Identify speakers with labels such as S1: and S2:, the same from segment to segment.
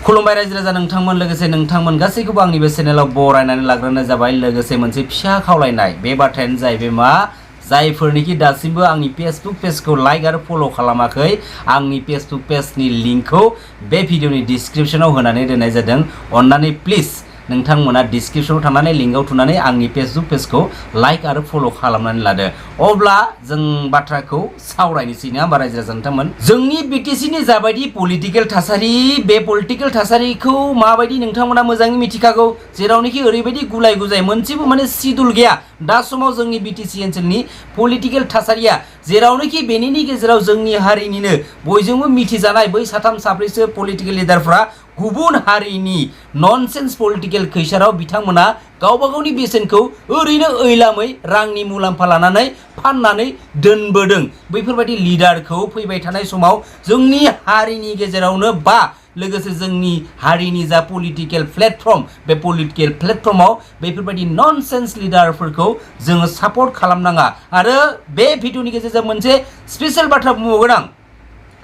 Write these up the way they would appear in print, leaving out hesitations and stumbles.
S1: खुलुमबाय रायजो राजा नोंथांमोन लोगोसे नोंथांमोन गासैखौबो आंनि बे चेनेलाव बरायनानै लाग्रोनाय जाबाय लोगोसे मोनसे फिसा खावलायनाय बे बाथ्रायानो जाहैबाय मा जायफोरनिखि दासिमबो आंनि फेसबुक पेजखौ लाइक आरो फल' खालामाखै आंनि फेसबुक पेजनि लिंकखौ बे भिडिअनि डिसक्रिप्शनाव होनानै दोननाय जादों अन्नानै प्लिज नोंथांमोना डिसक्रिप्शनाव थांनानै लिंकआव थुनानै आंनि फेसबुक पेजखौ लाइक आरो फल' खालामनानै लादो अब्ला जों बाथ्राखौ सावरायनोसै नङा होमबा रायजो राजा नोंथांमोन जोंनि बिटिसिनि जाबायदि पलिटिकेल थासारि बे पलिटिकेल थासारिखौ माबायदि नोंथांमोना मोजाङै मिथिखागौ जेरावनोखि ओरैबायदि गुलाय गुजाय मोनसेबो माने सिडुल गैया दा समाव जोंनि बिटिसि ओनसोलनि पलिटिकेल थासारिया जेरावनोखि बेनिनि गेजेराव जोंनि हारिनिनो बयजोंबो मिथिजानाय बै साथाम साब्रैसो पलिटिकेल लिडारफ्रा गुबुन हारिनि ननसेन्स पलिटिकेल खैसाराव बिथांमोना गावबा गावनि बेसेनखौ ओरैनो ओइलामै रांनि मुलाम्फा लानानै फाननानै दोनबोदों बैफोरबायदि लिडारखौ फैबाय थानाय समाव जोंनि हारिनि गेजेरावनो बा लोगोसे जोंनि हारिनि जा पलिटिकेल प्लेटफर्म बे पलिटिकेल प्लेटफर्माव बेफोरबायदि ननसेन्स लिडारफोरखौ जोङो सापर्ट खालामनाङा आरो बे भिडिअनि गेजेरजों मोनसे स्पेशल बाथ्रा बुंबावगोन आं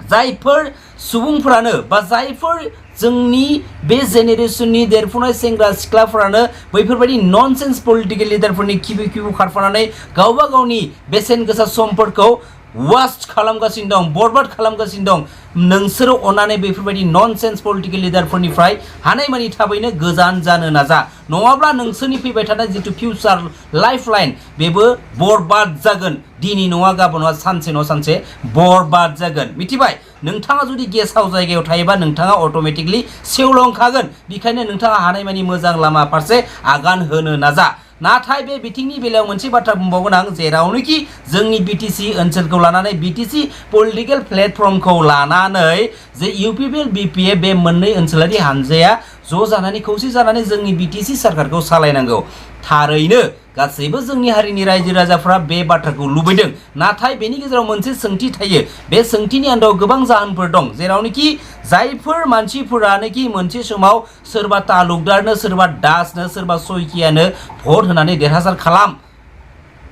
S1: जायफोर सुबुंफोरानो बा जायफोर जोंनि बे जेनेरेशननि देरफुनाय सेंग्रा सिख्लाफोरानो बैफोरबायदि ननसेन्स पलिटिकेल लिडारफोरनि खिबु खिबु खारफानानै गावबा गावनि बेसेन गोसा समफोरखौ वास्ट खालामगासिनो दं बरबाद खालामगासिनो दं नोंसोरो अननानै बेफोरबायदि ननसेन्स पलिटिकेल लिडारफोरनिफ्राय हानायमानि थाबैनो गोजान जानो नाजा नङाब्ला नोंसोरनि फैबाय थानाय जितु फिउचार लाइफ लाइन बेबो बरबाद जागोन दिनै नङा गाबोन नङा सानसे नङा सानसे बरबाद जागोन मिथिबाय नोंथाङा जुदि गेस्ट हाउस जायगायाव थायोबा नोंथाङा अट'मेटिकलि सेवलांखागोन बेखायनो नोंथाङा हानायमानि मोजां लामा फारसे आगान होनो नाजा नाथाय बे बिथिंनि बेलायाव मोनसे बाथ्रा बुंबावगोन आं जेरावनोखि जोंनि बिटिसि ओनसोलखौ लानानै बिटिसि पलिटिकेल प्लेटफर्मखौ लानानै जे इउपिपिएल बिपिए बे मोननै ओनसोलारि हानजाया ज' जानानै खौसे जानानै जोंनि बिटिसि सरकारखौ सालायनांगौ थारैनो गासैबो जोंनि हारिनि रायजो राजाफ्रा बे बाथ्राखौ लुबैदों नाथाय बेनि गेजेराव मोनसे सोंथि थायो बे सोंथिनि आन्दोआव गोबां जाहोनफोर दं जेरावनोखि जायफोर मानसिफोरानोखि मोनसे समाव सोरबा तालुकदारनो सोरबा दासनो सोरबा सयकियानो भट होनानै देरहासार खालाम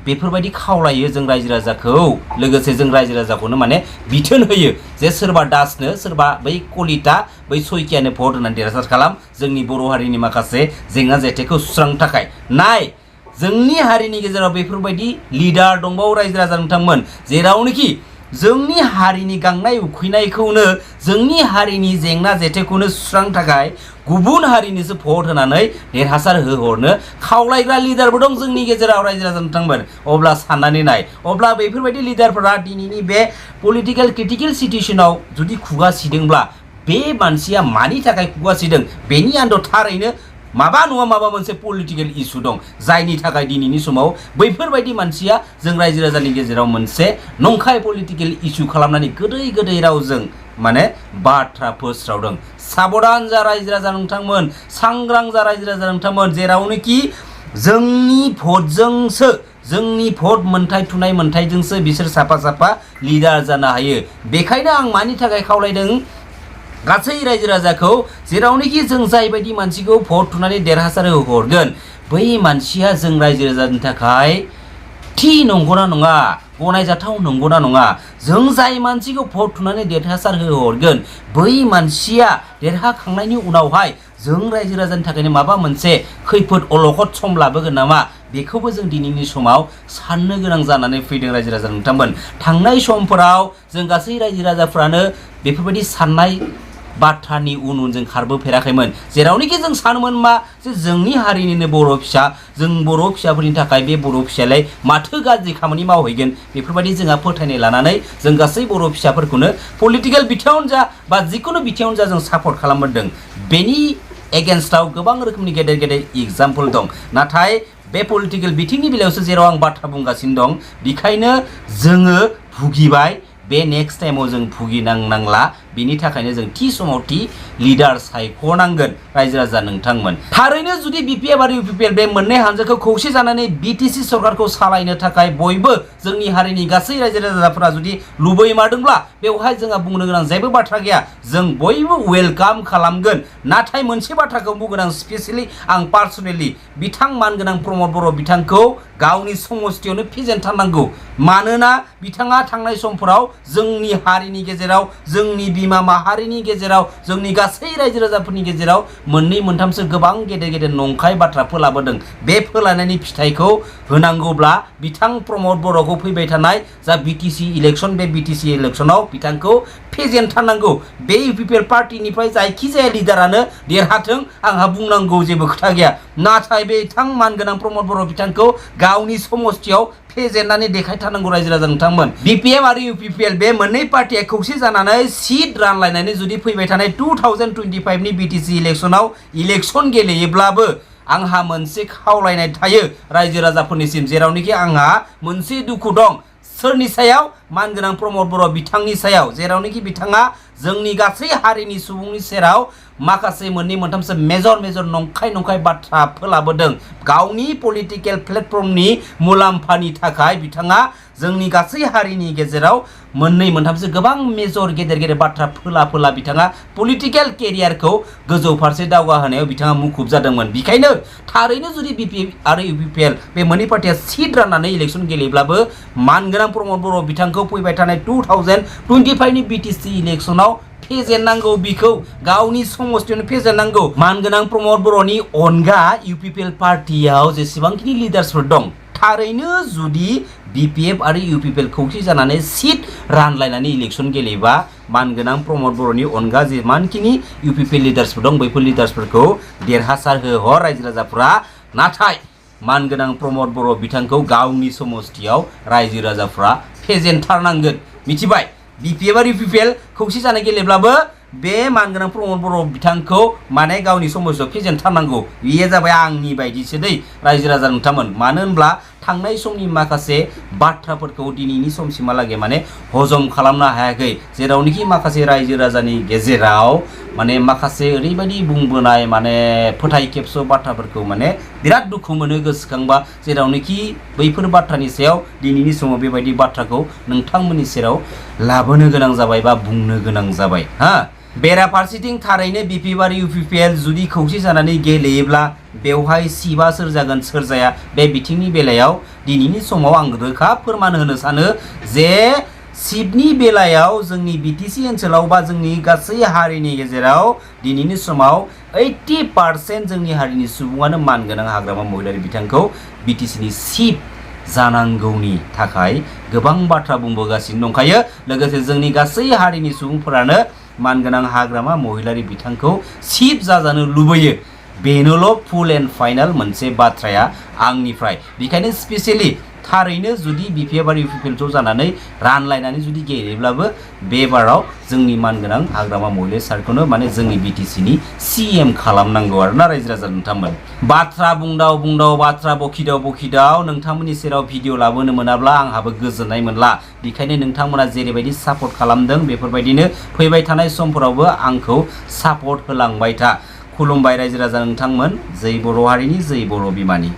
S1: बेफोरबायदि खावलायो जों रायजो राजाखौ लोगोसे जों रायजो राजाखौनो माने बिथोन होयो जे सोरबा दासनो सोरबा बै कलिता बै सयकियानो भट होनानै देरहासार खालाम जोंनि बर' हारिनि माखासे जेंना जेथोखौ सुस्रांनो थाखाय नाय जोंनि हारिनि गेजेराव बेफोरबायदि लिडार दंबावो रायजो राजा नोंथांमोन जेरावनोखि जोंनि हारिनि गांनाय उखैनायखौनो जोंनि हारिनि जेंना जेथोखौनो सुस्रांनो थाखाय गुबुन हारिनिसो भट होनानै देरहासार होहरनो खावलायग्रा लिडारबो दं जोंनि गेजेराव रायजो राजा नोंथांमोन अब्ला साननानै नाय अब्ला बेफोरबायदि लिडारफोरा दिनैनि बे पलिटिकेल क्रिटिकेल सिटुएसनाव जुदि खुगा सिदोंब्ला बे मानसिया मानि थाखाय खुगा सिदों बेनि आन्दोआव थारैनो माबा नङा माबा मोनसे पलिटिकेल इस्यु दं जायनि थाखाय दिनैनि समाव बैफोरबायदि मानसिया जों रायजो राजानि गेजेराव मोनसे नंखाय पलिटिकेल इस्यु खालामनानै गोदै गोदै रावजों माने बाथ्रा फोस्रावदों साबधान जा रायजो राजा नोंथांमोन सांग्रां जा रायजो राजा नोंथांमोन जेरावनोखि जोंनि भटजोंसो जोंनि भट मोनथाय मोनथायजोंसो बिसोर साफा साफा लिडार जानो हायो बेखायनो आं मानि थाखाय खावलायदों गासै रायजो राजाखौ जेरावनोखि जों जायबायदि मानसिखौ भट थुनानै देरहासार होहरगोन बै मानसिया जों रायजो राजानि थाखाय थि नंगौना नङा गनायजाथाव नंगौना नङा जों जाय मानसिखौ भट थुनानै देरहासार होहरगोन बै मानसिया देरहाखांनायनि उनावहाय जों रायजो राजानि थाखायनो माबा मोनसे खैफोद अलखद सम लाबोगोन नामा बेखौबो जों दिनैनि समाव साननो गोनां जानानै फैदों रायजो राजा नोंथांमोन थांनाय समफोराव जों गासै रायजो राजाफ्रानो बेफोरबायदि साननाय बाथ्रानि उन उनजों खारबोफेराखैमोन जेरावनोखि जों सानोमोन मा जे जोंनि हारिनिनो बर' फिसा जों बर' फिसाफोरनि थाखाय बे बर' फिसालाय माथो गाज्रि खामानि मावहैगोन बेफोरबायदि जोंहा फोथायनाय लानानै जों गासै बर' फिसाफोरखौनो पलिटिकेल बिथिङावनो जा बा जिखुनु बिथिङावनो जा जों सापर्ट खालामबोदों बेनि एगेन्स्टआव गोबां रोखोमनि गेदेर गेदेर एग्जाम्पल दं नाथाय बे पलिटिकेल बिथिंनि बेलायावसो जेराव आं बाथ्रा बुंगासिनो दं बेखायनो जोङो भुगिबाय बे नेक्स्ट टाइमाव जों भुगिनांनांला बिनि थाखायनो जों थि समाव थि लिडार सायख'नांगोन रायजो राजा नोंथांमोन थारैनो जुदि बिपिएफ आरो इउपिपिएल बे मोननै हानजाखौ खौसे जानानै बिटिसि सरकारखौ सालायनो थाखाय बयबो जोंनि हारिनि गासै रायजो राजाफोरा जुदि लुबैमारदोंब्ला बेवहाय जोंहा बुंनो गोनां जेबो बाथ्रा गैया जों बयबो वेलकाम खालामगोन नाथाय मोनसे बाथ्राखौ बुंगोन आं स्पेसियेलि आं पार्सनेलि बिथां मानगोनां प्रमद बर' बिथांखौ गावनि समस्थियावनो फेजेनथारनांगौ मानोना बिथाङा थांनाय समफोराव जोंनि हारिनि गेजेराव जोंनि बिमा माहारिनि गेजेराव जोंनि गासै रायजो राजाफोरनि गेजेराव मोननै मोनथामसो गोबां गेदेर गेदेर नंखाय बाथ्रा फोलाबोदों। बे फोलानायनि फिथाइखौ होनांगौब्ला बिथां प्रमद बर'खौ फैबाय थानाय जा बिटिसि इलेक्शन बे बिटिसि इलेक्शनाव बिथांखौ फेजेनथारनांगौ। बे इउपिपिएल पार्टीनिफ्राय जायखिजाया लिडारानो देरहाथों आंहा बुंनांगौ जेबो खोथा गैया। नाथाय बे बिथां मानगोनां प्रमद बर' बिथांखौ गावनि समस्थियाव फेजेननानै देखायथारनांगौ रायजो राजा नोंथांमोन। बिपिएम आरो इउपिपिएल बे मोननै पार्टीया खौसे जानानै सीट रानलायनानै जुदि फैबाय थानाय 2025 नि बिटिसि इलेक्शनाव इलेक्शन गेलेयोब्लाबो आंहा मोनसे खावलायनाय थायो रायजो राजाफोरनिसिम, जेरावनोखि आंहा मोनसे दुखु दं। सोरनि सायाव? मानगोनां प्रमद बर' बिथांनि सायाव, जेरावनोखि बिथाङा जोंनि गासै हारिनि सुबुंनि सेराव माखासे मोननै मोनथामसो मेजर नंखाय बाथ्रा फोलाबोदों। गावनि पलिटिकेल प्लेटफर्मनि मुलाम्फानि थाखाय बिथाङा जोंनि गासै हारिनि गेजेराव मोननै मोनथामसो गोबां मेजर गेदेर बाथ्रा फोला बिथाङा पलिटिकेल केरियारखौ गोजौ फारसे दावगाहोनायाव बिथाङा मुखुब जादोंमोन। बेखायनो थारैनो जुदि बिपिएम आरो इउपिपिएल बे मोननै पार्टीया सीट राननानै इलेक्शन गेलेब्लाबो मानगोनां प्रमद बर' बिथांखौ फैबाय थानाय 2025 नि बिटिसि इलेक्शनाव फेजेननांगौ, बिखौ गावनि समस्थियावनो फेजेननांगौ। मानगोनां प्रमद बर'नि अनगा इउपिपिएल पार्टीयाव जेसेबांखिनि लिडार्सफोर दं, थारैनो जुदि बिपिएफ आरो इउपिपिएल खौसे जानानै सीट रानलायनानै इलेक्शन गेलेबा मानगोनां प्रमद बर'नि अनगा जेमानखिनि इउपिपिएल लिडार्सफोर दं बैफोर लिडार्सफोरखौ देरहासार होहर रायजो राजाफोरा। नाथाय मानगोनां प्रमद बर' बिथांखौ गावनि समस्थियाव रायजो राजाफ्रा फेजेनथारनांगोन। मिथिबाय? बिपिएफ आरो इउपिपिएल खौसे जानाय गेलेब्लाबो बे मानगोनां प्रमद बर' बिथांखौ माने गावनि समस्थियाव फेजेनथारनांगौ। बेयो जाबाय आंनि बायदिसो दै रायजो राजा नोंथांमोन। मानो होनब्ला थांनाय समनि माखासे बाथ्राफोरखौ दिनैनि समसिमहालागै माने हजम खालामनो हायाखै, जेरावनोखि माखासे रायजो राजानि गेजेराव माने माखासे ओरैबायदि बुंबोनाय माने फोथाय खेबस' बाथ्राफोरखौ माने बिराद दुखु मोनो गोसोखांबा, जेरावनोखि बैफोर बाथ्रानि सायाव दिनैनि समाव बेबायदि बाथ्राखौ नोंथांमोननि सेराव लाबोनो गोनां जाबाय बा बुंनो गोनां जाबाय। बेराफारसेथिं थारैनो बिपिएफ आरो इउपिपिएल जुदि खौसे जानानै गेलेयोब्ला बेवहाय सिबा सोर जागोन सोर जाया बे बिथिंनि बेलायाव दिनैनि समाव आं रोखा फोरमान होनो सानो जे सिटनि बेलायाव जोंनि बिटिसि ओनसोलाव बा जोंनि गासै हारिनि गेजेराव दिनैनि समाव 80% जोंनि हारिनि सुबुङानो मानगोनां हाग्रामा महिलारि बिथांखौ बिटिसिनि चिफ जानांगौनि थाखाय गोबां बाथ्रा बुंबोगासिनो दंखायो। लोगोसे जोंनि गासै हारिनि सुबुंफोरानो मानगोनां हाग्रामा महिलारि बिथांखौ चिफ जाजानो लुबैयो। बेनोल' फुल एन्ड फाइनाल मोनसे बाथ्राया आंनिफ्राय। बेखायनो स्पेसियेलि थारैनो जुदि बिपिएफ आरो इउपिपिएल ज' जानानै रानलायनानै जुदि गेलेब्लाबो बे बाराव जोंनि मानगोनां हाग्रामा महिलारि सारखौनो माने जोंनि बिटिसिनि सिएम खालामनांगौ आरोना रायजो राजा नोंथांमोन। बाथ्रा बुंदाव बाथ्रा बखिदाव नोंथांमोननि सेराव भिडिअ लाबोनो मोनाब्ला आंहाबो गोजोननाय मोनला। बेखायनो नोंथांमोना जेरैबायदि सापर्ट खालामदों बेफोरबायदिनो फैबाय थानाय समफोरावबो आंखौ सापर्ट होलांबाय था। खुलुमबाय रायजो राजा नोंथांमोन। जै बर' हारिनि जै बर' बिमानि।